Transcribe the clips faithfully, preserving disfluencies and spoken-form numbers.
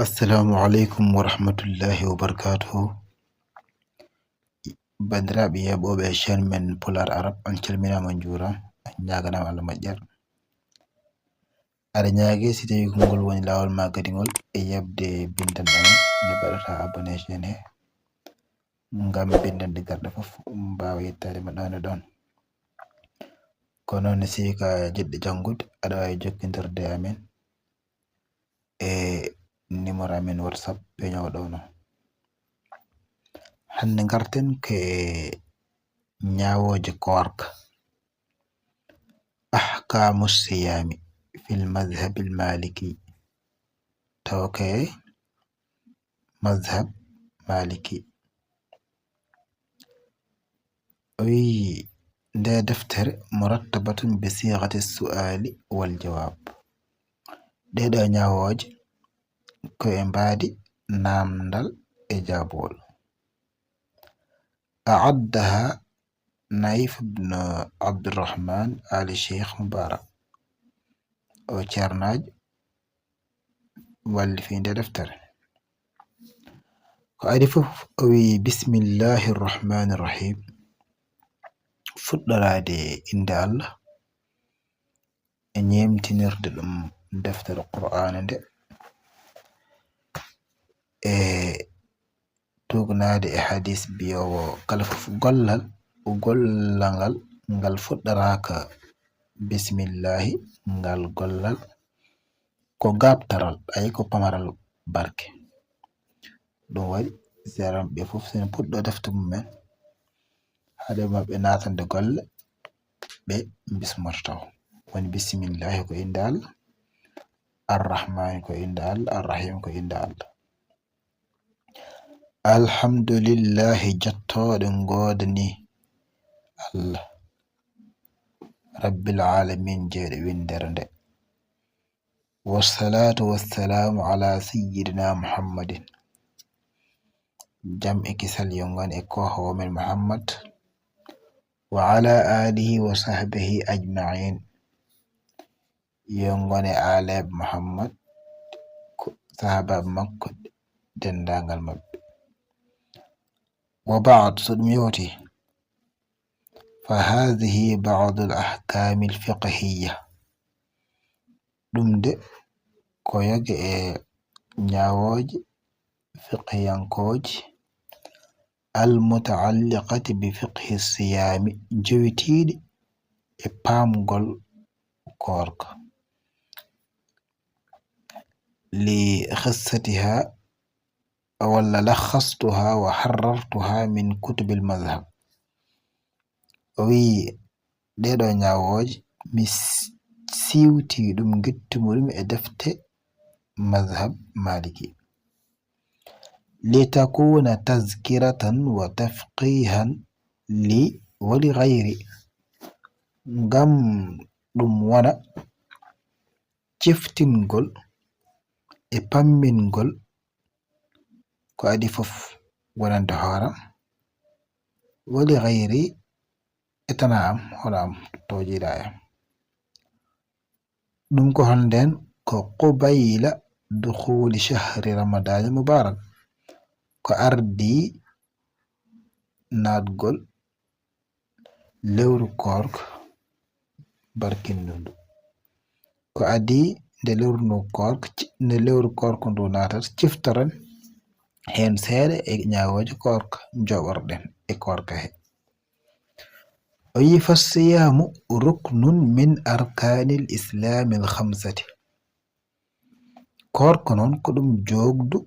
Assalamu aleykum wa rahmatullahi wa barakatuhu. Banndiraaɓe yeeɓooɓe e chaîne men Pulaar Arab, on calminaama, on njuuraama, on ñaaganaama Allah moƴƴere. Aɗa ñaagee, si tawii ko ngol woni laawol maa kadi ngol, e yeɓde binndanɗe amen, nde mbaɗataa abonné e chaîne he, ngam binndanɗe garɗe fof mbaawa yettaade ma ɗoon e ɗoon. Ko noon ne, si ko a jiɗɗo janngude, aɗa waawi jokkondirde e amen e numéro amen WhatsApp, peñoowo ɗo no. Hannde ngarten ko e ñaawooje koorka. Ahkaamu siyaami fil madhabil maaliki. Taw ko e madhab maaliki. O wiyi, nde deftere murattabatun bi sighati su'aali wal jawaab. Ɗee ɗoo ñaawooje ko e mbaadi naamndal e jaabowol. A'addaha Naif ibn Abdurrahman Ali Sheikh Mubarak. O ceernaajo wallifi nde deftere. Ko adii fof o wiyi, bismillahi rahmani rahim. Fuɗɗoraade e innde Allah, e ñeemtinirde ɗum deftere Qur'aana nde, e tuugnaade e hadiis biyoowo, kala fof gollal, gollal ngal, ngal fuɗɗoraaka bismillahi, ngal gollal ko gaaɓtaral, ay ko pamaral barke. Ɗum waɗi, seeramɓe fof, so ene puɗɗoo defte mumen, haade maɓɓe naatande golle, ɓe mbismoto taw. Woni bismillahi ko innde Allah, arrahmani ko innde Allah, arrahim ko innde Allah. Alhamdulillahi, jettooɗe ngoodani Allah, Rabbil alamin, jeyɗo winndere nde. Wassalaatu wassalaamu ala sayyidina Muhammadin. Jam e kisal yo ngon e koohoowo men Muhammad, wa ala alihi wa sahbihi ajma'in. Yo ngon e aaleeɓe Muhammad, ko sahaabaaɓe makko, denndaangal maɓɓe. Wa ba'd, so ɗum yawti, fa haadihi ba'du al ahkaami al fiqhiyya. Ɗum de ko yoge e ñaawooje fiqhiyankooje, al muta'alliqati bi fiqhi siyaami, jowitiiɗe e paamgol koorka. Li khissatiha, walla lakhastuha wa harrartuha min kutubil madhhab. O wiyi, ɗee ɗoo ñaawooje, mi s-, siwti ɗum, ngittumi ɗum e defte madhhab Maliki. Li takuna tazkiratan wa tafqihan li wa li ghayri. Ngam ɗum wona ciftingol e pammingol ko adii fof wonande hooram, wa li ghayri, e tanaa am, hono am, to jiidaa e am. Ɗum ko hol ndeen? Ko qubayla dukhuli shahri Ramadani mubarak, ko ardii naatgol lewru koorka barkinndu ndu. Ko adii nde lewru ndu koorka ci-, nde lewru koorka ndu naatata, ciftoren heen seeɗa e ñaawooje koorka, njooɓorɗen e koorka he. O wiyi, fa siyaamu ruknun min arkaanil islaamil khamsati. Koorka noon ko ɗum jookdu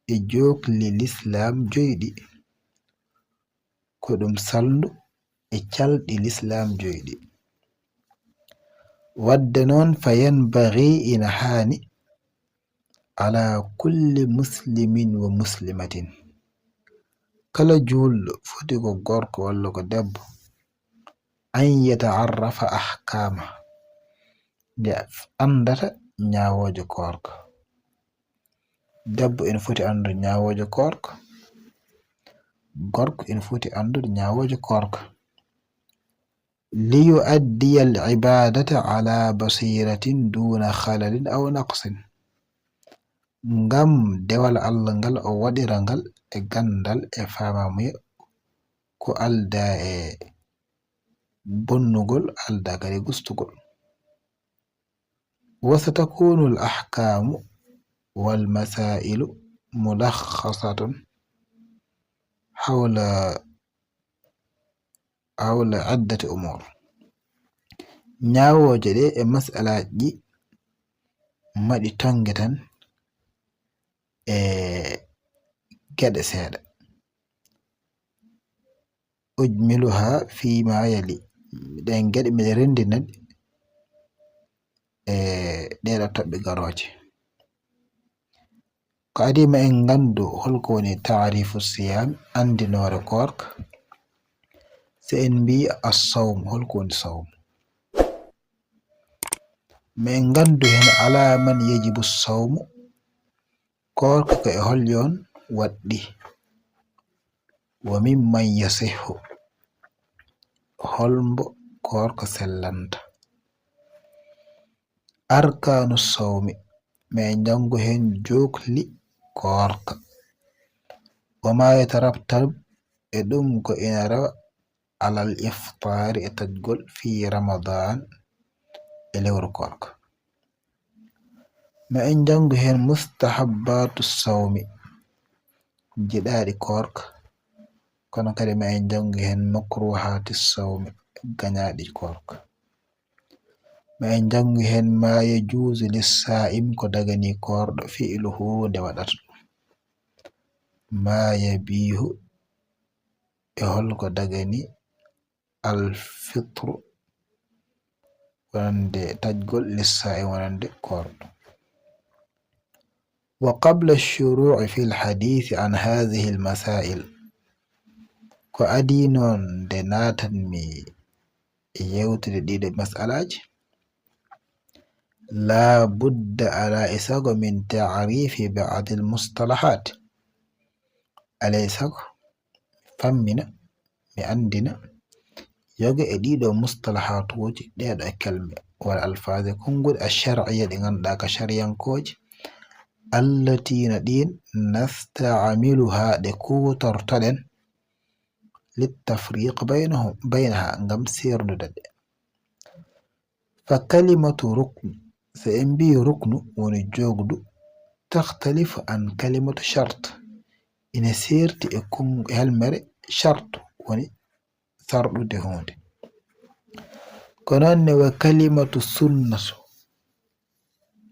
e jookli lislaam joyɗi. Ko ɗum salndu e calɗi lislaam joyɗi. Wadde noon, fa yanbaghi, ina haani, ala kulli muslimin wa muslimatin, kala juulɗo, foti ko gorko walla ko debbo, an yata'arrafa ahkaama, nde anndata ñaawooje koorka. Debbo ina foti anndude ñaawooje koorka, gorko ina foti anndude ñaawooje koorka. Li yu'addiya al ibaadata ala basiratin duna khalalin aw naqsin. ngam dewal Allah ngal o waɗira ngal e ganndal e faamamuya, ko aldaa e bonnugol, aldaa kadi gustugol. وستكون الأحكام والمسائل ملخصة حول حول عدة أمور. Ñaawooje ɗe e masalaaji ɗi maɗi toŋnge tan e geɗe seeɗa. أجملها فيما يلي. Ɗeen geɗe miɗo renndina ɗe e ɗeeɗo toɓɓe garooje. Ko adii ma en nganndu hol ko woni taarifu siyaam, anndinoore koorka. So en mbii assawm, hol ko woni sawm? Ma en nganndu heen alaa man yajibu sawmu, koorka ko e hol yoon waɗɗi? Wa mimman yasihhu, hol mbo koorka sellanta? Arkaanu sawmi, ma en njanngu heen jookli koorka. Wa ma yatarattab, e ɗum ko ina rewa, alal iftaari, e taƴgol, fii Ramadaan, e lewru koorka. Ma en njanngu heen mustahabbaatu sawmi, jiɗaaɗi koorka, kono kadi ma en njanngu heen makruhaati sawmi, gañaaɗi koorka. Ma en njanngu heen ma yajuuzu lissaa'im, ko daganii koorɗo fi'luhu, nde waɗata ɗum. Ma yabiihu, e hol ko daganii alfitru, wonande taƴgol, lissaa'im, wonande koorɗo. Wa qabla shuruu'i fil hadiisi an haazihil masaa'il, ko adii noon nde naatanmi e yeewtude ɗiiɗo masalaaji, laa budda, alaa e sago, min taariifi ba'dil mustalahaat, alaa e sago fammina, mi anndina, yoga e ɗiiɗo mustalahaatuuji, ɗeeɗo e kalme, wal alfaazi, konnguɗi, ashar'iyya, ɗi ngannduɗaa ka shariyankooje, allati, no ɗiin, nasta'miluhaa, ɗe kuutortoɗen, littafriiq baynahum, baynahaa, ngam seerndude ɗe. Fa kalimatu rukn, so en mbii ruknu woni joogdu, takhtalifu an kalimatu shart, ina seerti e kon-, e helmere shart, woni sarɗude huunde. Ko noon ne wa kalimatu sunnatu,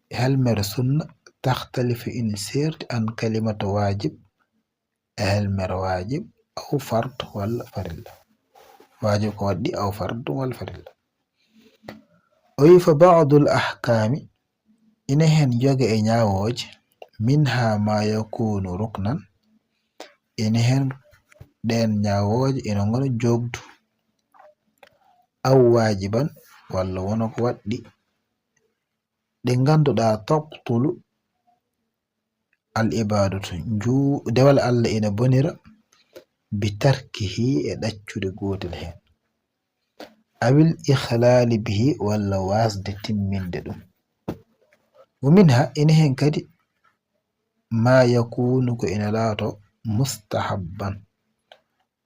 e helmere sunna, takhtalifu ina seerti an kalimatu waajib, e helmere waajib, aw fard walla farilla. Waajib ko waɗɗi, aw fard walla farilla. O wi fa ba'dul ahkaami, ina heen yoga e ñaawooje, minhaa maa yakuunu ruknan, ina heen ɗeen ñaawooje ina ngona joogdu, aw waajiban, walla wona ko waɗɗi, ɗe ngannduɗaa tabtulu al ibaadatu, njuu-, dewal Allah ina bonira, bi tarkihi, e ɗaccude gootel heen, awil ikhlaali bihi, walla waasde timminde ɗum. Wa minhaa, ina heen kadi, maa yakuunu, ko ina laato, mustahabban,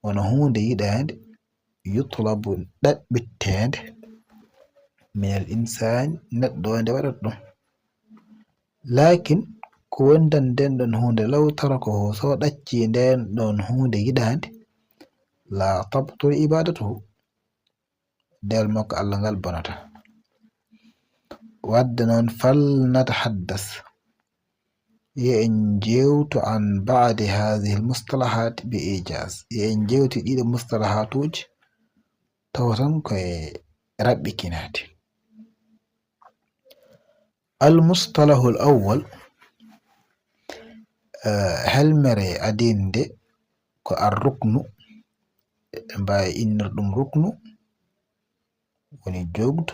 wona huunde yiɗaande, yutlabu, ɗaɓɓitteende, minal insaani, neɗɗo o nde waɗata ɗum. Laakin, ko wondan nden ɗon huunde, law tarakahu, so ɗaccii nden ɗon huunde yiɗaande, laa tabtulu ibaadatuhu, dewal makko Allah ngal bonata. Wadde noon, fal natahaddas, yo en njeewtu an ba'di haazihil mustalahaat bi ijaaz, yo en njeewti ɗiɗo mustalahaatuuji tawa tan ko e raɓɓikinaade. Al mustalahul awwal, eh, helmere adinde ko ar ruknu, en mbaawi innir ɗum ruknu, woni joogdu,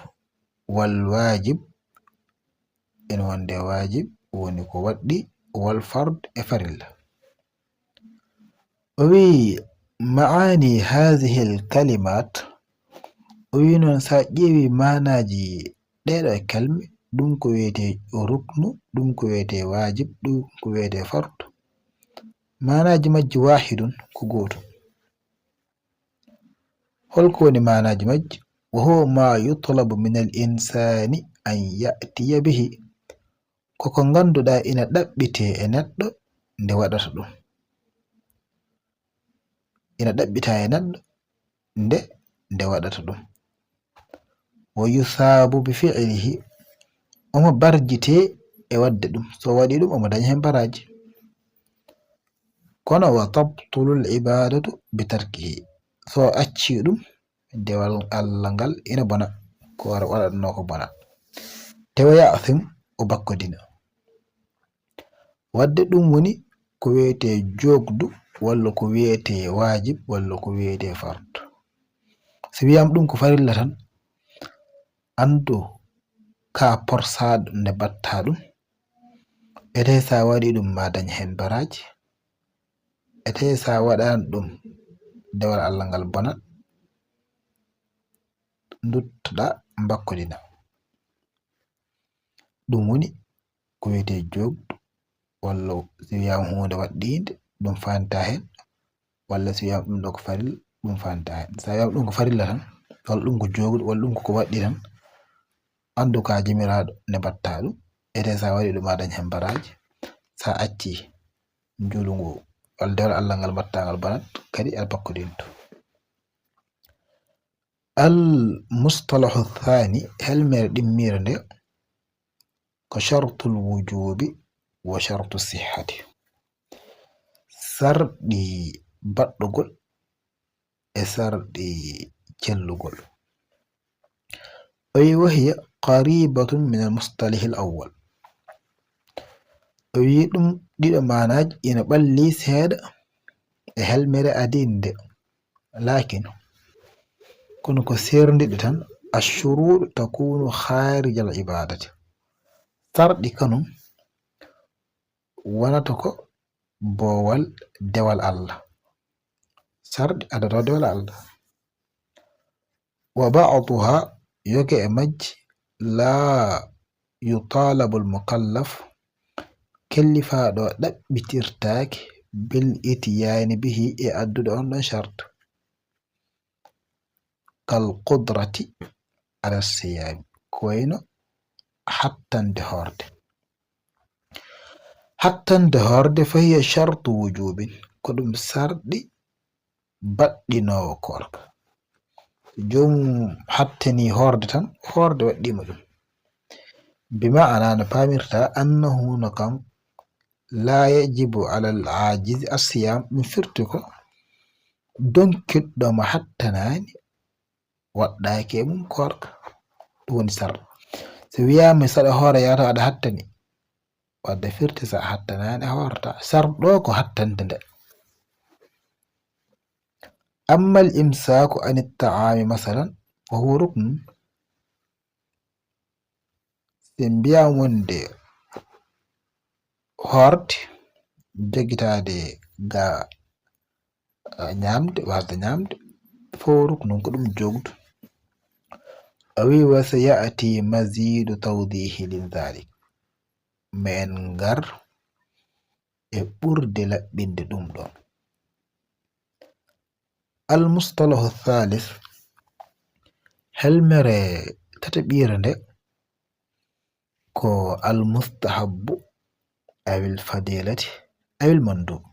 wal waajib, ene wonde waajib, woni ko waɗɗi, wal fard, e farilla. O wi, ma'aani haazihil kalimaat, o wi noon, so a ƴeewi maanaaji ɗeeɗo e kalme, ɗum ko wiyetee ruknu, ɗum ko wiyetee waajib, ɗum ko wiyetee fardu. Maanaaji majji waahidun, ko gootum. Holko woni maanaaji majji? Wa huwa ma yutlabu min al insaani an ya'tiya bihi. Ko ko ngannduɗaa ina ɗaɓɓitee e neɗɗo nde waɗata ɗum. Ina ɗaɓɓitaa e neɗɗo nde, nde waɗata ɗum. Wa yusaabu bi fi'lihi. Omo barjitee e waɗde ɗum. So waɗii ɗum, omo daña heen baraaji. Kono wa tabtulul ibaadatu bi tarkihi. So accii ɗum, dewal Allah ngal ina bona. Ko waɗa-, waɗatnoo ko bona. Te wa ya'sim, o bakkodina. Waɗde ɗum woni ko wiyetee joogdu, walla ko wiyetee waajib, walla ko wiyetee fardu. Si wiyaama ɗum ko farilla tan, anndu ka porsaaɗo nde mbaɗtaa ɗum. Etee so a waɗii ɗum, ma dañ heen baraaji. Etee so a waɗaani ɗum, dewal Allah ngal bonat. Nduttoɗaa, mbakkodina. Ɗum woni ko wiyetee joogdu, walla si wiyaama huunde waɗɗiinde, ɗum faantaa heen, walla si wiyaama ɗum ɗo ko farilla, ɗum faantaa heen. So a wiyaama ɗum ko farilla tan, walla ɗum ko joogdu, walla ɗum ko ko waɗɗi tan, anndu ka jimiraaɗo nde mbaɗtaa ɗum, etee so a waɗii ɗum, a dañ heen baraaji. So a accii, njuulu ngu, walla dewal Allah ngal mbaɗtaa ngal bonat, kadi aɗa bakkodinto. Al mustalahu thaani, helmere ɗimmire nde, ko shartul wujubi wa shartu sihhati. Sarɗi baɗɗugol e sarɗi cellugol. O wi, wa hiya qaribatun min al mustalihi al awwal. O wi ɗum ɗiɗo maanaaji ina ɓalli seeɗa e helmere adii nde. Laakin, kono ko seerndiɗi tan, ashuruuɗu takunu khaarija al ibaadati. Sarɗi kanum wonata ko boowal dewal Allah. Sarɗi adotoo dewal Allah. Wa ba'duha, yoge e majji, laa yutalabu al mukallaf, kellifaaɗo ɗaɓɓitirtaake, bil itiyaani bihi, e addude on ɗon shartu. Kal qudrati ala siyaami, ko wayno hattande hoorde. Hattande hoorde, fa hiya shartu wujubin, ko ɗum sarɗi baɗɗinoowo koorka. Joomum hattanii hoorde tan, hoorde waɗɗiima ɗum. Bi ma'ana no paamirta, annahu no kan, laa yajibu ala al aajizi as-siyaam, ɗum firti ko donkiɗɗo mo hattanaani, waɗɗaaki e mum koorka. Ɗum woni sarɗi. So wiyaama saɗa hoora yahata aɗa hattani, wadde firti so a hattanaani a hoorata. Sarɗo ko hattande nde. Amma al imsaaku ani ta'aami masalan, wa huwa ruknun. So mbiyaama wonde hoorde, jogitaade ga, a, ñaamde, wasde ñaamde, fof ruknun ko ɗum joogdu. O wi, wa saya'ti maziidu tawdihi li dhalik. Men ngar e ɓurde laɓɓinde ɗum ɗon. Al mustalahu thalith, helmere tataɓiire nde, ko al mustahabbu, awil fadilati, awil mandub.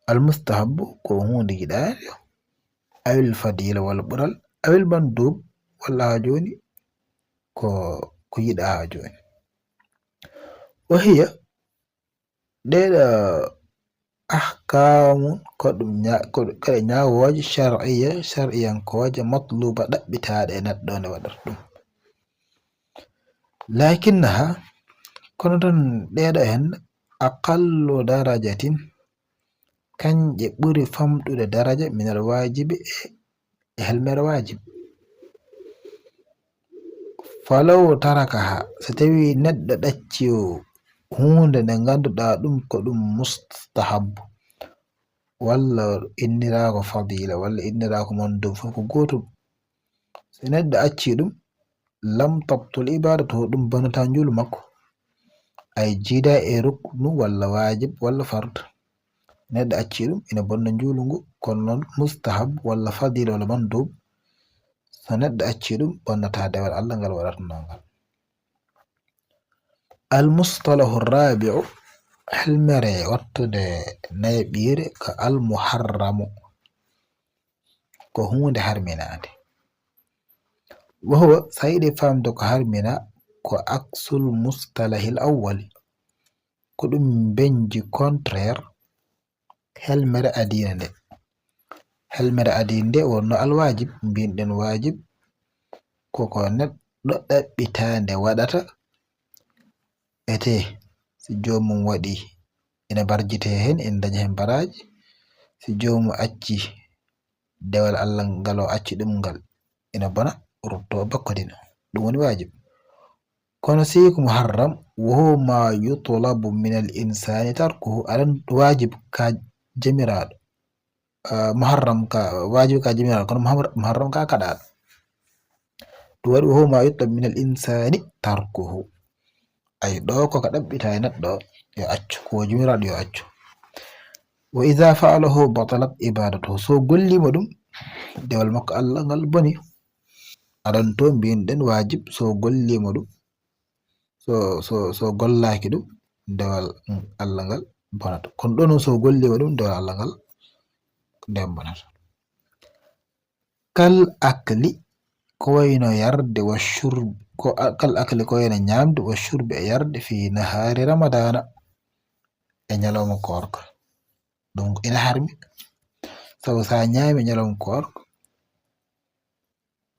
Al mustahabbu ko huunde yiɗaande, awil fadila walla ɓural, awil mandub walla haa jooni ko, ko yiɗaa haa jooni. Wa hiya, ɗeeɗo ahkaamu ko ɗum ña-, ko ɗe ñaawooje shar'iyya, shar'iyankooje matluba ɗaɓɓitaaɗe e neɗɗo nde waɗata ɗum. Lakinnaha, kono tan ɗeeɗo hen aqallu darajatin, kañƴe ɓuri famɗude daraja minal waajibi e, e helmere waajib. Falaw tarakaha, so tawi neɗɗo ɗacci o huunde nde ngannduɗaa ɗum ko ɗum mustahabbu, walla inniraako fadila, walla inniraako mandub, fof ko gootum. So neɗɗo acci ɗum, lam tabtul ibadatu, ɗum bonata njuulu makko. Ay jiida e ruknu walla waajib walla fard. Neɗɗo acci ɗum, ina bonna njuulu ngu, kono noon mustahab walla fadila walla mandub, so neɗɗo acci ɗum, bonnata dewal Allah ngal waɗatnoo ngal. Al mustalahu rabi'u, helmere wattude nayaɓiire ko al muharramu, ko huunde harminaande. Wa huwa, so a yiɗi faamde ko harmina, ko aksul mustalahil awwali, ko ɗum mbeñji contraire helmere adiinde nde. Helmere adiinde nde wonno al waajib, mbinɗen waajib, ko ko neɗɗo ɗaɓɓitaande waɗata, etee si joomum waɗi, ina barjitee heen, ina daña heen baraaji, si joomum acci dewal Allah ngal o acci ɗum ngal, ina bona, rutto bakkodina. Ɗum woni waajib. Kono si ko muharram, wa huwa ma yutlabu min al insani tarkuhu, aɗa waajib ka jamiraaɗo. Ah, muharram ka, waajib ka jamiraaɗo, kono muharram ka kaɗaaɗo. Ɗum waɗi, wa huwa ma yutlabu min al insani tarkuhu. Ay, ɗo ko ka ɗaɓɓita e neɗɗo, yo accu, ko jamiraaɗo yo accu. Wa idha fa'alahu batalat ibadatuhu. So golliima ɗum, dewal makko Allah ngal boni. Aɗan to mbinɗen waajib, so golliima ɗum, so, so, so gollaaki ɗum, dewal Allah ngal bonata. Kono ɗo noon so golliima ɗum, dewal Allah ngal nden bonata. Kal akli, ko wayno yarde, wa shurbi, ko a-, kal akli, ko wayno ñaamde, wa shurbi, e yarde, fi nahaari Ramadaana, e ñalawma koorka. Donc, ina harmi. Sabu so a ñaami ñalawma koorka,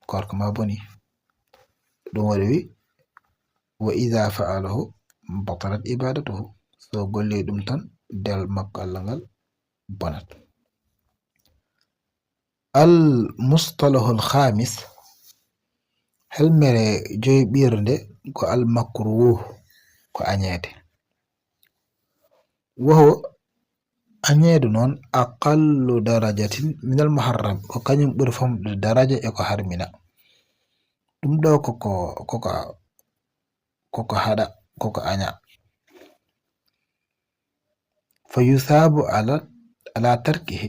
koorka ma boni. Ɗum waɗi wi, wa idha fa'alahu batalat ibadatuhu. So golli ɗum tan, dewal makko Allah ngal bonat. Al mustalahul khamis, helmere joyɓirnde ko al makruh, ko añeede. Wa huwa, añeede noon, aqallu darajatin min al muharram, ko kañum ɓuri famɗude daraja e ko harmina. Ɗum ɗo koko, koko, koko haɗa, koko aña. Fa yusabu ala, ala tarkihi.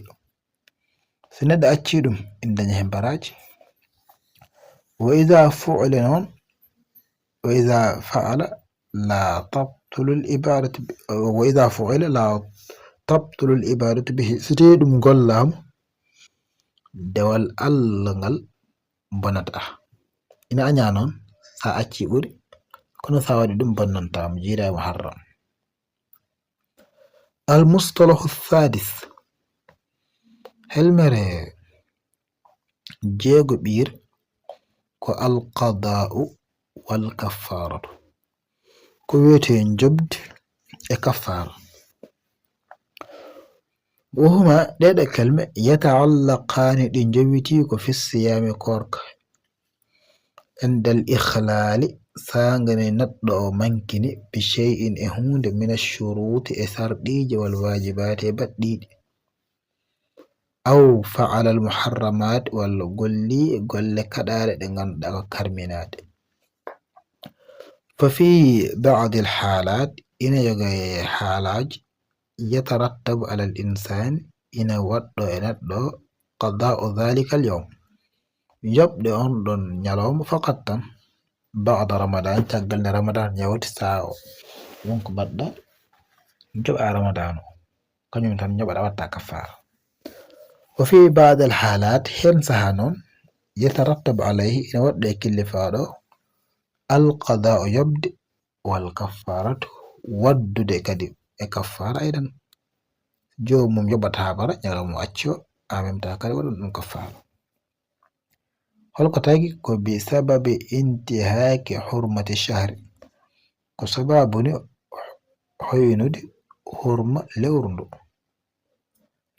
So neɗɗo acci ɗum, ina daña heen baraaji. Wa idha fu'ila noon, wa idha fa'ala la tabtulu al ibadatu bi-, wa idha fu'ila la tabtulu al ibadatu bihi. So tawi ɗum gollaama, dewal Allah ngal bonata. Ina aña noon, sa acci ɓuri, kono sa waɗi ɗum bonnantaama, jiida e muharram. Al mustalahu sadis, helmere jeego ɓiir ko al qadaa'u wal kaffaaratu. Ko wiyetee njoɓdi e kaffaara. Wa huma, ɗee ɗo kalme, yataallaqaani, ɗi njowitii ko fi siyaami koorka. Indal ikhlaali, saanga nde neɗɗo o mankini, bi shay'in, e huunde, mina shuruuti, e sarɗiiji, wal waajibaati, e baɗɗiiɗi. Aw fa'ala al muharramaat, walla golli golle kaɗaaɗe ɗe ngannduɗaa ko karminaaɗe. Fa fi ba'di al haalaat, ina yoga e haalaaji, yatarattabu ala al insaani, ina waɗɗo e neɗɗo, qadaa'u dhaalika al yawm, yoɓde on ɗon ñalawma faqat tan, ba'da Ramadan, caggal nde Ramadan yawti, saa o won ko mbaɗɗa, joɓa Ramadan o, kañum tan ñoɓaɗa, watta kaffaara. Wa fi ba'di al haalaat, heen sahaa noon, yatarattabu alayhi, ina waɗɗo e killifaaɗo, al qadaa'u, yoɓde, wal kaffaaratu, waɗdude kadi e kaffaara aydan. Joomum yoɓata haa bara ñalawma acci o, en même temps kadi waɗa ɗum kaffaara. Holko tagi? Ko bi sababi intihaaki hurmati shahri, ko sababu ni hoynude hurma lewru ndu.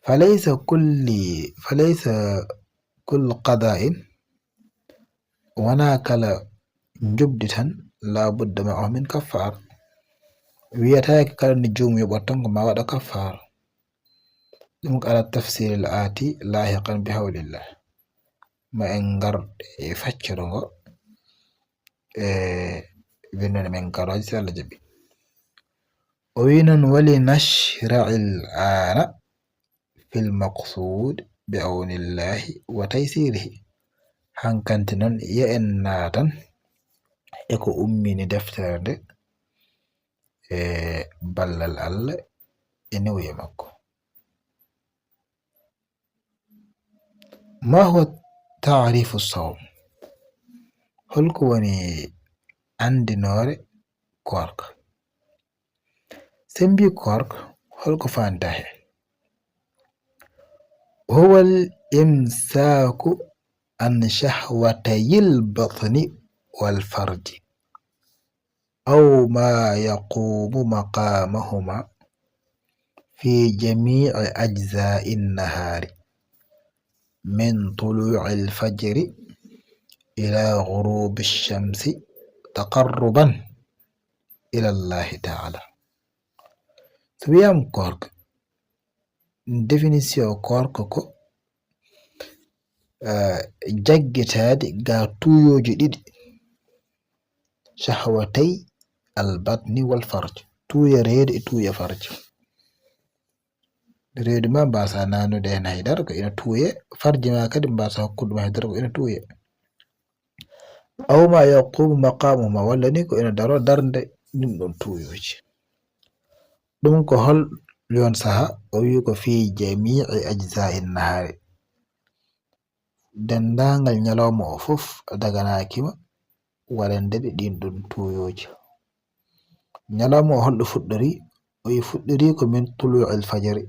Falaysa kulli, falaysa kullu qadaa'in, wonaa kala njoɓdi tan, laa budda ma'ahu min kaffaara. Wiyataake kala nde joomum yoɓata tan ko ma waɗa kaffaara. Ɗum ko ala tafsiiril aati laahiqan bi hawlillah. Ma en ngar e faccoro ngo. e winnde men karooje, si Allah jaɓi. O wi noon: "Wali nashra'il aana fil maqsuud bi awnillahi wa taysirihi." Hankanti noon, yo en naatan e ko ummini deftere nde e ballal Allah e newye makko. Ma huwa taarifu sawm? Holko woni anndinoore koorka? Sen mbi koorka, holko faanta he? Huwa al-imsaaku an shahwatayil batni wal farji, aw ma yaqumu maqamahuma fi jamii ajzai nnahaari, min tuluuci lfajri ila gurubi shamsi, taqarruban ila Allahi taala. So wiyaama koorka, définition koorka ko, eh, jaggitaade ga tuuyooji ɗiɗi, shahwatay al batni wal farj, tuuya reedu e tuuya farj. Reedu ma mbasa nanude heen haydara, ko ina tuuye, farji ma kadi mbasa hokkude ma haydara, ko ina tuuye. Aw ma yaqumu maqamuhuma, walla ni ko ina daro darnde ɗum ɗon tuuyooji. Ɗum ko hol yon saha? O wi ko fi jamii ajzai nnahaari, denndaangal ñalawma o fof daganaaki ma waɗande ɗi ɗin ɗon tuuyooji. Ñalawma o holɗo fuɗɗori? O wi fuɗɗori ko min tuluuci lfajri,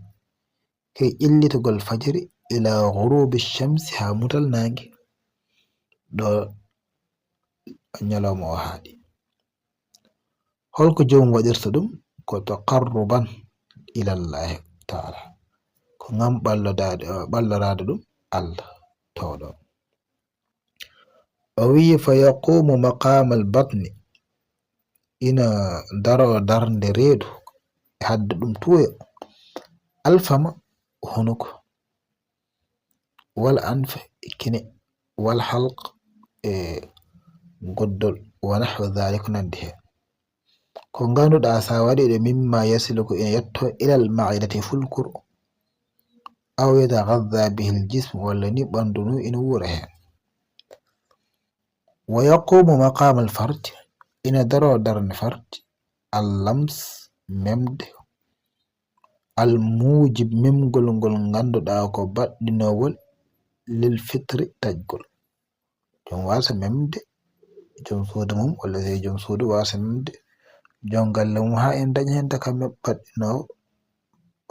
kay ƴellitagol fajri, ila gurubi shamsi, haa mutal naange, ɗo ñalawma o haaɗi. Holko joomum waɗirta ɗum? Ko taqarruban ila Allahi taala, ko ngam ɓallodaade, ɓalloraade ɗum Allah towɗo. O wiyi: "Fa yaqumu maqamal batni", ina daro darnde reedu e hadde ɗum tuuya, alfama, hunuko, wal anf, e kine, wal halq, e goddol, wa nahwi dhalik, ko nandi heen. Ko ngannduɗaa, so a waɗii ɗe, mimma yasilu, ko ina yetto, ilal maidati, fulkuru, aw yatagadda bihil jism, walla ni ɓanndu ndu ina wuura heen. Wa yaqumu maqamal farj, ina daro darnde farj, al lams, memde, al mujib, memgol ngol ngannduɗaa ko baɗɗinoowol, lil fitri, taƴgol. Joom wasa memde joom suudu mum, walla sey joom suudu wasa memde joom galle mum, haa en daña heen daga meɓɓaɗɗinoowo,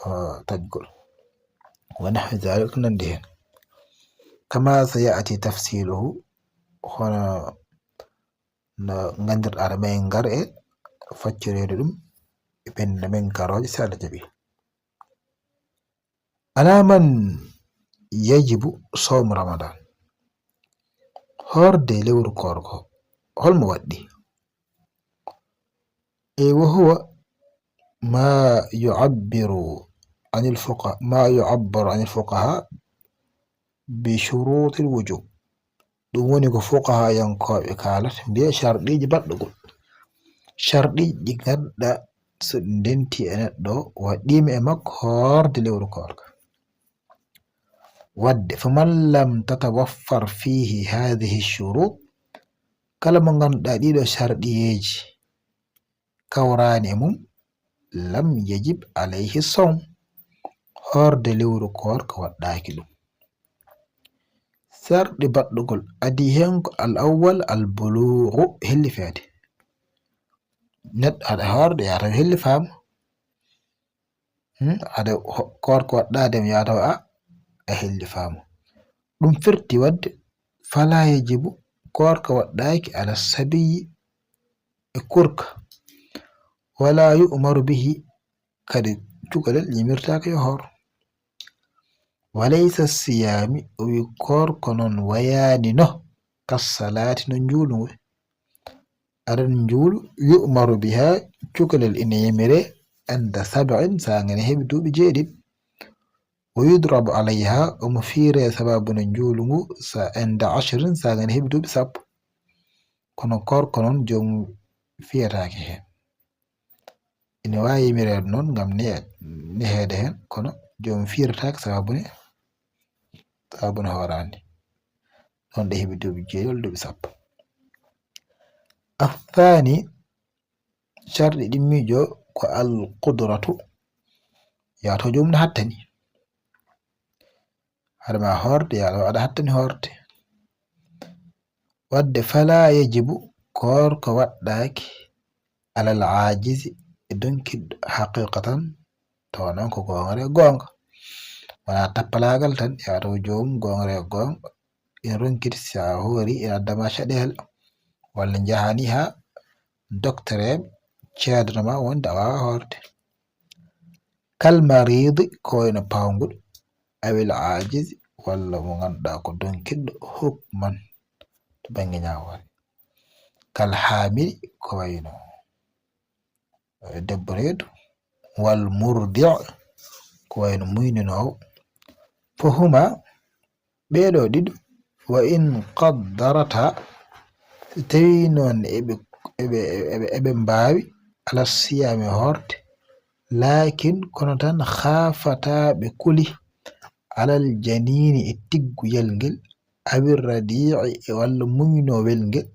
ah, taƴgol. Wa nahwi dhalik, ko nandi heen. Kama sayati tafsiluhu, hono no nganndirɗaa, ma en ngar e faccoreede ɗum e penne men karooje, si Allah jaɓi. Ala man yajibu sawmu Ramadan? Hoorde lewru koorko, holmo waɗɗi? E wa huwa ma yu'abbiru anil fuqa-, ma yu'abbaru anil fuqaha bi shurutil wujub. Ɗum woni ko fuqahayankooɓe kaalata, mbiya sharɗiiji baɗɗugol. Sharɗiiji ɗi ngannduɗaa, so ɗi ndenti e neɗɗo, waɗɗiima e makko hoorde lewru koorka. Waɗde, faman lam tatawaffar fiihi haadihi shurut, kala mo ngannduɗaa ɗiɗo sharɗiyeeji kawraani e mum, lam yajib alayhi sawm, hoorde lewru koorka waɗɗaaki ɗum. Sarɗi baɗɗugol adii heen ko al awwal al buluugu, hellifeede. Neɗɗo aɗa hoorde, yaa taw hellifaama. Hmm, aɗa ho-, koorka waɗɗaade, yaa taw a, a hellifaama. Ɗum firti waɗde, fala yajibu, koorka waɗɗaaki ala sabiyi, e kurka. Wala yu'maru bihi, kadi cukalel yimirtaaka yo hoor. Walaysa siyaami, o wi koorka noon wayaani no, kas salaati no njuulu ngol. Aɗa njuulu, yu'maru biha, cukalel ina yamire, inda sab'in, saanga ne heɓi duuɓi jeeɗiɗi. Wa yudrabu alayha, omo fiire sababu no njuulu ngu, sa, inda ashrin, saanga ne heɓi duuɓi sappo. Kono koorko noon, joomum fiyetaake heen. Ina waawi yimireede noon ngam nehe-, neheede heen, kono joomum fiyetaake sabaabu ne, sabaabu ne hooraani. Ɗoon ɗe heɓi duuɓi jeeɗi walla duuɓi sappo. Athaani, sarɗi ɗimmiijo ko al qudratu, yaato joomum ne hattani. Haɗa ma hoorde, yaato aɗa hattani hoorde. Wadde, fala yajibu, koorko waɗɗaaki, alal aajizi, e donkiɗɗo, haqiqatan, tawa noon ko goongre e goonga. Wonaa tappalaagal tan, yaato joomum goongre e goonga, ina ronkiti si a hoori, ina addama caɗeele, walla njahani haa doktoreeɓe ceedano ma wonde a waawaa hoorde. Kal mariidi, ko wayno pawnguɗo, awil aajizi, walla mo ngannduɗaa ko donkiɗɗo hukman to bannge ñaawoore. Kal haamili, ko wayno, eh, debbo reedu, wal murdi, ko wayno muyninoowo. Fahuma, ɓee ɗoo ɗiɗo, wa in qaddarata, so tawii noon eɓe, eɓe, eɓe, eɓe mbaawi, ala siyaami hoorde, laakin kono tan, khaafata ɓe kuli, alal janiini e tigguyel ngel, awir radii'i e walla muynowel ngel,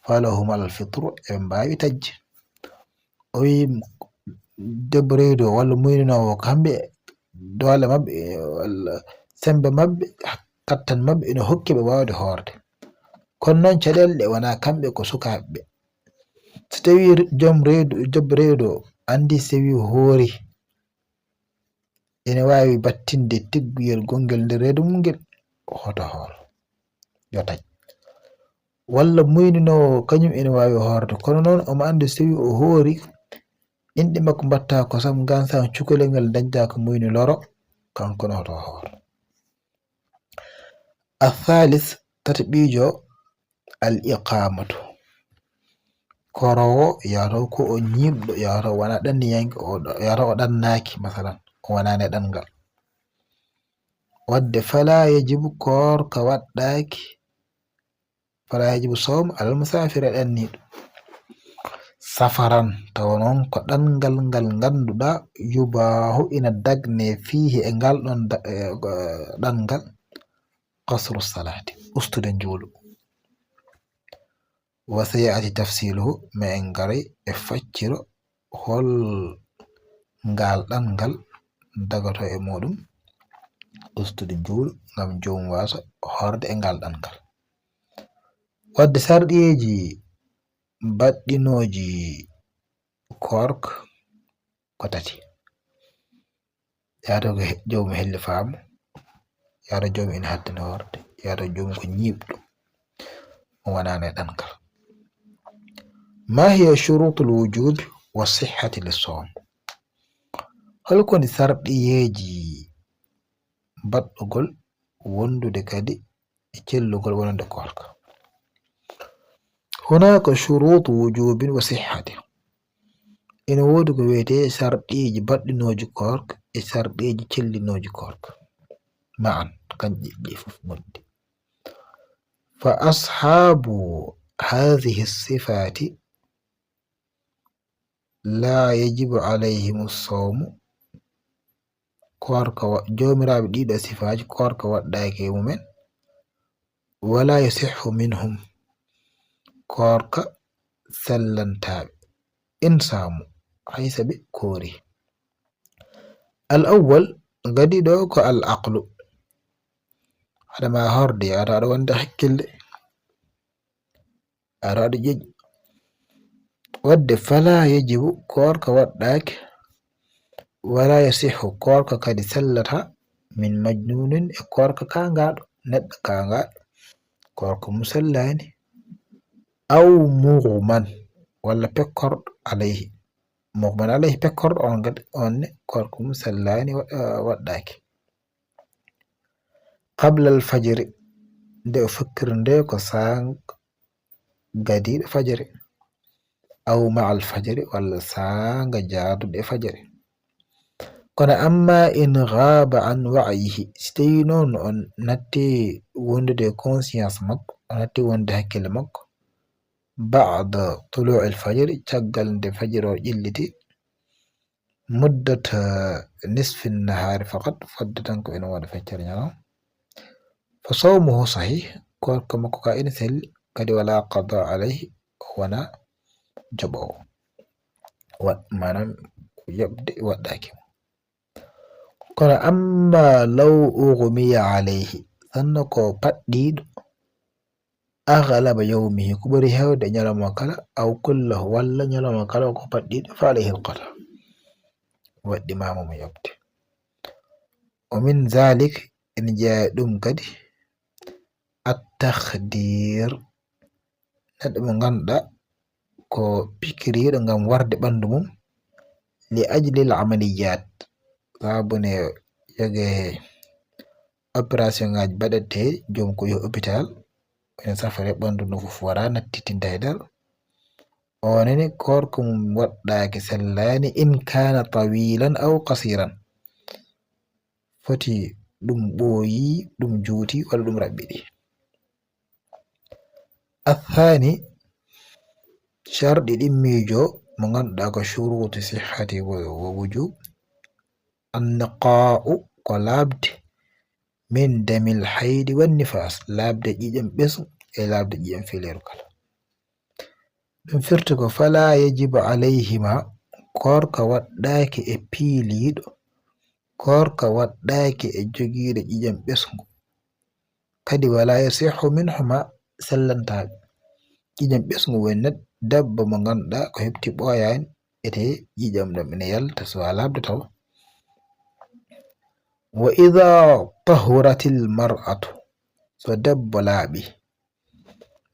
falahumal fitru, eɓe mbaawi taƴde. O wiyi debbo reedu o walla muyninoowo, kamɓe doole maɓɓe, e, walla semmbe maɓɓe, kattan maɓɓe ina hokki ɓe waawde hoorde. Kono noon caɗeele ɗe wonaa kamɓe, ko sukaaɓe ɓe. So tawii re-, joom reedu, debbo reedu o anndi so tawii hoori, ina waawi battinde tigguyel gonngel nder reedu mum ngel, hoto hoor, yo taƴ. Walla muyninoowo kañum ina waawi hoorde, kono noon omo anndi so tawii o hoori, inɗe makko mbaɗta ko sam, ngansan cukalel ngal dañta ko muyni loro, kanko ne hoto hoor. Athalis, tataɓiijo, al iqamatu. Kooroowo yaato ko o ñiiɓɗo, yaato wona ɗanniyanke, o ɗo-, yaato o ɗannaaki, masalan, o wonaani e ɗanngal. Wadde fala yajibu, koorka waɗɗaaki, fala yajibu sawm alal musaafiri, e ɗanniiɗo. Safaran, tawa noon ko ɗanngal ngal ngannduɗaa, yubaahu, ina dagne, fiihi, e ngal ɗoon da-, e, ɗanngal, qasru salaati, ustude njuulu. Wa saya'ti tafsiluhu, ma en ngaray e facciro hol ngal ɗanngal dagato e muɗum ustude njuulu ngam joom waaso hoorde e ngal ɗanngal. Wadde sarɗiyeeji baɗɗinooji koorka ko tati. Yaato ko he-, joom helli faamu, yaato joom ina hattani hoorde, yaato joom ko ñiiɓɗo, mo wonaani e ɗankal. Ma hiya shurutul wujubi wa sihhati li sawm? Hol ko woni sarɗiyeeji baɗɗugol wondude kadi e cellugol wonande koorka? Hunaka shurutu wujubin wa sihhati. Ina woodi ko wiyetee sarɗiiji baɗɗinooji koorka e sarɗiiji cellinooji koorka. Ma'an, kanji ɗiɗi fof ngonndi. Fa ashabu hadhihi sifati la yajibu alayhimu sawmu. Koorka wa-, joomiraaɓe ɗiɗo sifaaji, koorka waɗɗaaki e mumen. Wala yasihhu minhum, koorka sellantaaɓe, in saamu, hay so ɓe koori. Al awwal, gadiiɗo ko al aqlu. Haɗa ma hoorde, aɗa, aɗa wonde hakkille. Aɗa waɗa ƴeeƴ. Wadde fala yajibu, koorka waɗɗaaki, wala yasihhu, koorka kadi sellata, min majnunin, e koorka kaangaaɗo, neɗɗo kaangaaɗo, koorka mum sellaani, aw mughman, walla pekkorɗo alayhi, mughman alayhi, pekkorɗo on kadi, on ne, koorka mum sellaani, wa-, waɗɗaaki. Qabla al fajri, nde o fakkiri nde ko saanga gadiiɗo fajri, aw ma al fajri, walla saanga jaaduɗo e fajri. Kono amma in ghaaba an wa'yihi, si tawii noon o natti wondude e conscience makko, o natti wondude hakkille makko, بعد طلوع الفجر, caggal nde fajiri o ƴelliti, مدة نصف النهار فقط, fodde tan ko ene wooda feccere ñalawma. فصومه صحيح, koorka makko ka ene selli, kadi ولا قضاء عليه, wona joɓoowo. Wa-, maanaam, ko yoɓde waɗɗaaki mo. Kono أما لو أغمي عليه, sinno ko paɗɗiiɗo, أغلب يومه, ko ɓuri heewde ñalawma kala, أو كله, walla ñalawma kala ko paɗɗiiɗo, فعليه القضاء, waɗɗimaama mo yoɓde. ومن ذلك, ene jeyaa e ɗum kadi, التخدير, neɗɗo mo ngannduɗaa ko pikiriiɗo ngam warde ɓanndu mum, لأجل العمليات, sabu ne yoga e opération ngaaji baɗeteeɗi, joom ko yahi hôpital, ene safare ɓanndu ndu fof wara nattitinta e nder. O nani koorka mum waɗɗaaki, sellaani, إن كان طويلا أو قصيرا, foti ɗum ɓooyi, ɗum juuti, walla ɗum raɓɓiɗi. الثاني, sharɗi ɗimmiijo mo ngannduɗaa ko شروط صحة و-, ووجوب, النقاء, ko laaɓde, من دم الحيض والنفاس, laaɓde ƴiiƴam ɓesngu e laaɓde ƴiiƴam fileeru kala. Ɗum firti ko فلا يجب عليهما, koorka waɗɗaaki e piiliiɗo, koorka waɗɗaaki e jogiiɗo ƴiiƴam ɓesngu. Kadi ولا يصح منهما, sellantaako. Ƴiiƴam ɓesngu woni neɗɗo, debbo mo ngannduɗaa ko heɓti ɓooyaani, ete ƴiiƴam ɗam ene yalta, so a laaɓde taw. وإذا طهرت المرأة, so debbo laaɓi,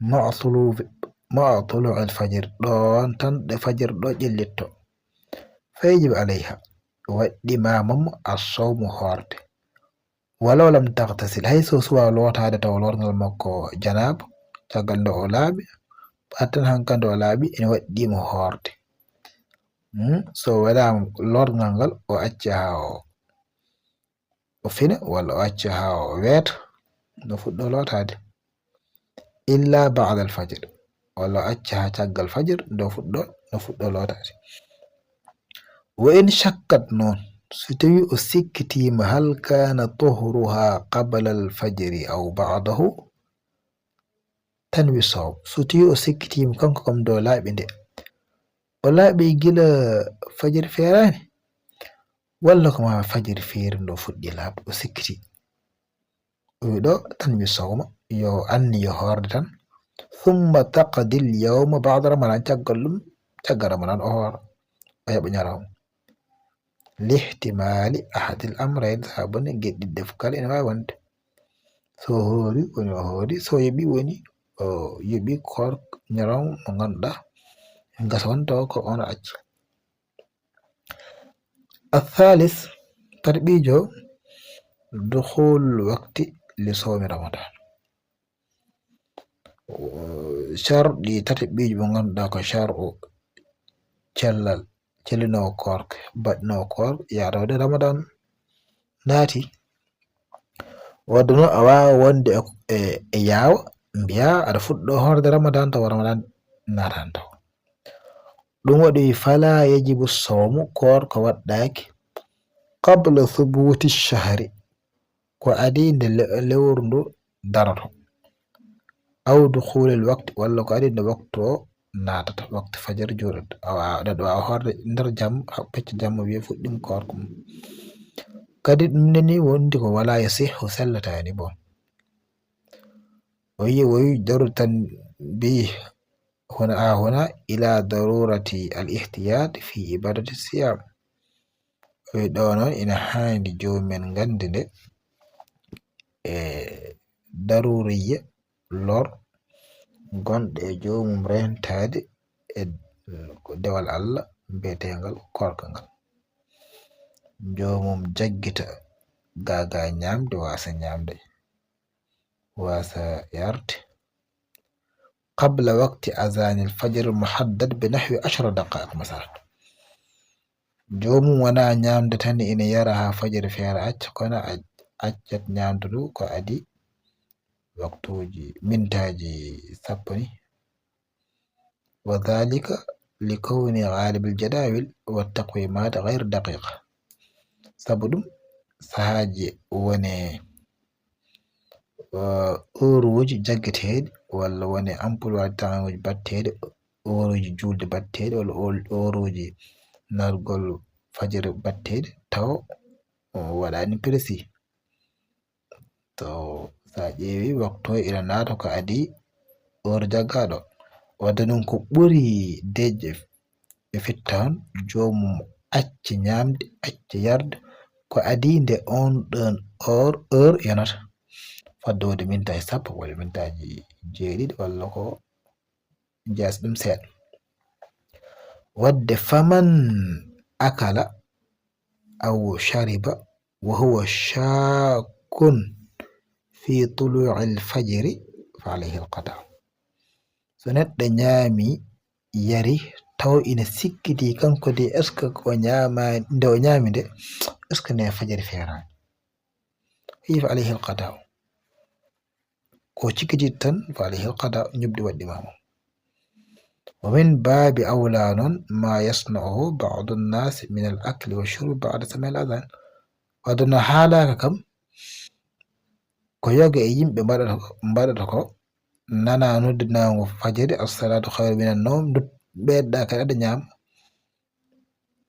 مع طلوع, مع طلوع الفجر, ɗoon tan ɗo fajiri ɗo ƴellitto, فيجب عليها, waɗɗimaama mo الصوم, hoorde, ولو لم تغتسل, hay so suwaa lootaade taw loorngal makko janaaba, caggal nde o laaɓi, ɓatten hankadi o laaɓi, ene waɗɗii mo hoorde. Hmm, so waɗaama loorngal ngal, o acca haa o, o fina, walla o acca haa o weeta, no fuɗɗo lootaade. إلا بعد الفجر, walla o acca haa caggal fajiri, nde o fuɗɗo, no fuɗɗo lootaade. وإن شكت, noon, so tawii o sikkitiima, هل كان طهرها قبل الفجر أو بعده, تنوي الصوم. So tawii o sikkitiima, kanko kam, nde o laaɓi nde, o laaɓi gila fajiri feeraani, walla ko maa fajiri feeri nde o fuɗɗi laaɓde, o sikkiti. O wi ɗo, تنوي الصوم, yo anniyo hoorde tan. ثم تقضي اليوم بعد رمضان, caggal ɗum, caggal Ramadan o hoora, o heɓa ñalawma. لاحتمال أحد الأمرين, sabu ne geɗe ɗiɗi fof kala ene waawi wonde. So o hoori, woni o hoori, so o yoɓi, woni o yoɓi koor, ñalawma mo ngannduɗaa, gasa won taw ko on acca. الثالث, tataɓiijo, دخول الوقت لصوم رمضان. Sharɗi tataɓiijo mo ngannduɗaa ko sharɗu cellal, cellinoowo koorka, baɗinoowo koor, yaade wonde Ramadan naati. Wadde noon, a waawaa wonde e, e, e yaawa, mbiyaa aɗa fuɗɗo hoorde Ramadan, tawa Ramadan naataani taw. Ɗum waɗi, فلا يجب الصوم, koorka waɗɗaaki, قبل ثبوت الشهر, ko adii nde le-, lewru ndu daroto, أو دخول الوقت, walla ko adii nde waktu o naatata, waktu fajar juurata. Awa, neɗɗo waawa hoorde nder jamma, ha pecce jamma, wiya fuɗɗiima koorka mum. Kadi ɗum nani wonde ko ولا يصح, sellataani, bon. O wiyi, ويجدر التنبيه هنا، ها هنا، إلى ضرورة الاحتياط في عبادة الصيام. O wiyi ɗo noon ina haani joomum en nganndi nde e daruuriya lor gonɗo e joomum rentaade e dewal Allah mbiyeteengal koorka ngal. Joomum jaggita gaagaa ñaamde, waasa ñaamde, waasa yarde. قبل وقت أذان الفجر المحدد بنحو عشر دقائق مثلا. Joomum wonaa ñaamde tan ina yara haa fajiri feera acca, kono a-, accat ñaamdu ndu ko adii waktuuji, mintaaji sappo ni. وذلك لكون غالب الجداول والتقويمات غير دقيقة. Sabu ɗum, sahaaji wone heure uji jaggeteeɗi, walla wone emploi de temps uji batteeɗi, heure uji julde batteeɗi, walla heure uji nargol fajiri batteeɗi, taw waɗaani précis. To, so a ƴeewi, waktu ina naata ko adii heure jaggaaɗo. Wadde noon, ko ɓuri deeƴe e fitta on, joomum acca ñaamde, acca yarde, ko adii nde oon ɗoon heure, heure yonata. Fodde wonde mintaaji sappo, walla mintaaji jeeɗiɗi, walla ko jeyaa ɗum seeɗa. Wadde, فمن أكل أو شرب وهو شاك في طلوع الفجر فعليه القضاء. So neɗɗo ñaami, yari, taw ina sikkitii kanko de, est-ce que ko ñaama, nde o ñaami nde, est-ce que nde fajiri feeraani? فعليه القضاء. Ko sikkitii tan, فعليه القضاء, ñuɓdi waɗɗiima mo. ومن باب أولى noon ما يصنعه بعض الناس من الأكل والشرب بعد سماع الأذان. Wadde no haalaaka kam, ko yoga e yimɓe mbaɗata, mbaɗata ko, nana noddinaango fajiri, الصلاة خير من النوم, ɓeyda kadi aɗa ñaama.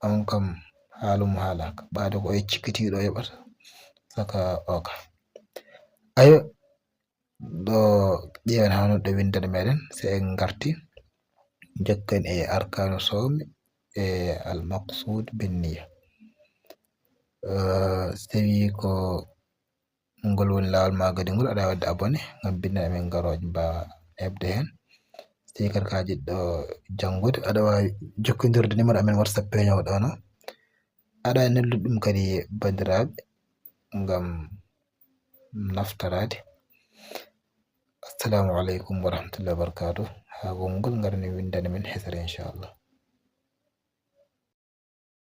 On kam, haalum haalaaka. Ɓaade ko e cikkitiiɗo yoɓata saka oka. Ayo, ɗo ƴeewen hano ɗo windere meɗen, se en ngarti, jokken e أركان الصوم e المقصود بالنية. Eh, so tawi ko ngol woni laawol ma kadi ngol, aɗa waɗde abonné ngam binndana men garooje mbaawa heɓde heen. So tawi kadi ko a jiɗɗo janngude, aɗa waawi jokkondirde numéro amen WhatsApp peeñoowo ɗo no. Aɗa neldu ɗum kadi banndiraaɓe ngam naftoraade. Assalamu aleykum wa rahmatullahi wa barakatuh. Haa konngol ngarani winndani men hesere, inchallah.